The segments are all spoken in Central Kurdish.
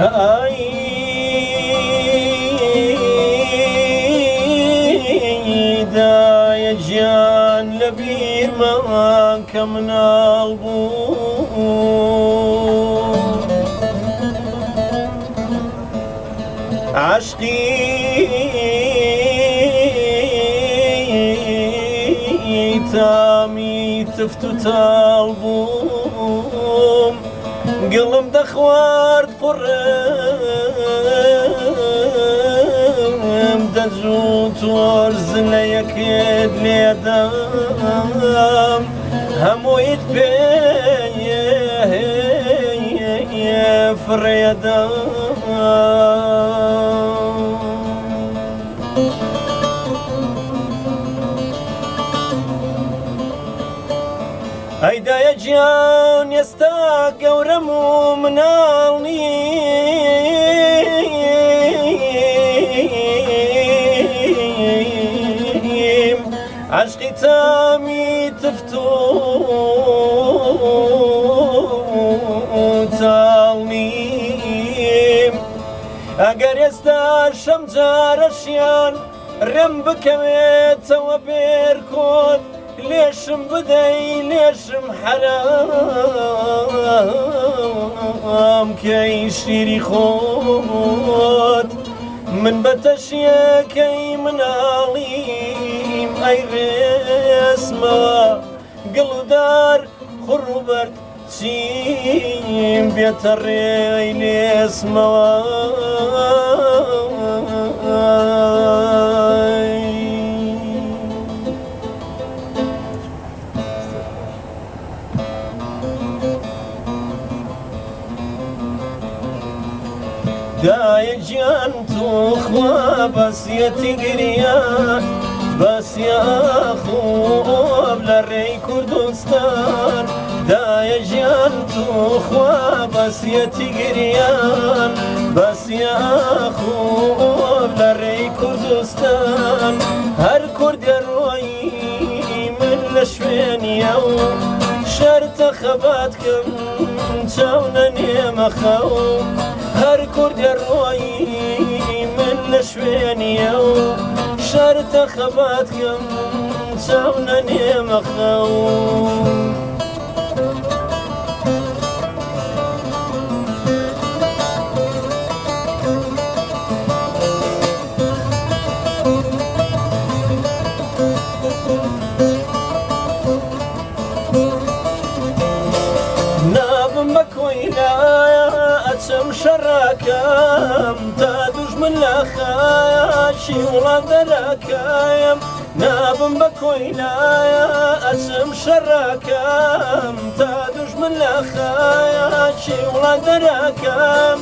ئای دایە گیان لە بیرمە کە مناڵ بوو عەشقی تامی تفت و تاڵ بووم گڵم دەخوارد قوڕم دەجوو تۆر زلەیەکت لێدام هەموویت پێ فڕێدام. ئەی دایە گیان ئێستا گەورەم و مناڵ نیم عەشقی تامی تفت و تاڵ نیم ئەگەر ئێستا شەم جارەشیان ڕێم بکەوێتەوە بێرکۆت لێشم بدەی لێشم حەرام کەی شیری خۆت من بە تەشیەکەی مناڵیم ئەی ڕێسمەوە گڵودار خوڕ و بەرد چیم بێتە ڕێی لێسمەوە. دایە گیان توخوا بەسیەتی گریا بەسیا خۆب لە ڕێی کوردستان دایە گیان توخوا بەسیەتی گریان بەسیا خۆب لە ڕێی کوردستان هەر کوردە ڕۆیی من لە شوێنیە و شەرتە خەبات کەم چاو نەنێمە خەو هەر کوردە ڕۆیی من لە شوێنیە و شەرتە خەبات کەم چاو نەنێمە خەو. نابم بە کۆیلە ئەچم شەڕەکەم تا دوژمن لە خاکی وڵات دەرەکەم نابم بە کۆیلە ئەچم شەڕەکەم تا دوژمن لە خاکی وڵات دەرەکەم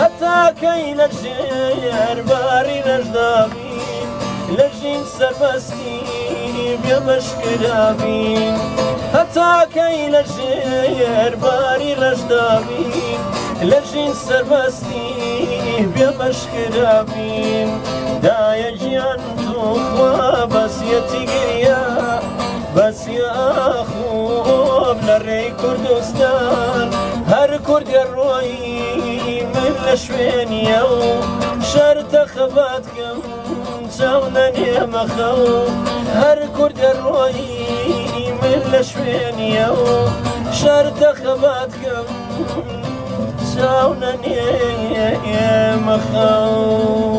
هەتا کەی لە ژێر باری رەشدابین لە ژین سەربەستی بێ بەشکرابین هەتا کەی لە ژێر باری رەشدابین لە ژین سەربەستی بێ بەشکرابین دایە گیان توخوا بەسیەتی گریا بەسیا خۆب لە ڕێی کوردستان هەر کوردێ ڕۆیی من لە شوێنیە و شەرتە خەبات کەم چاو نەنێمە خەو هەر کوردێ ڕۆیی من لە شوێنیە و شەرتە خەبات کەم چاو نەنێمە خەو.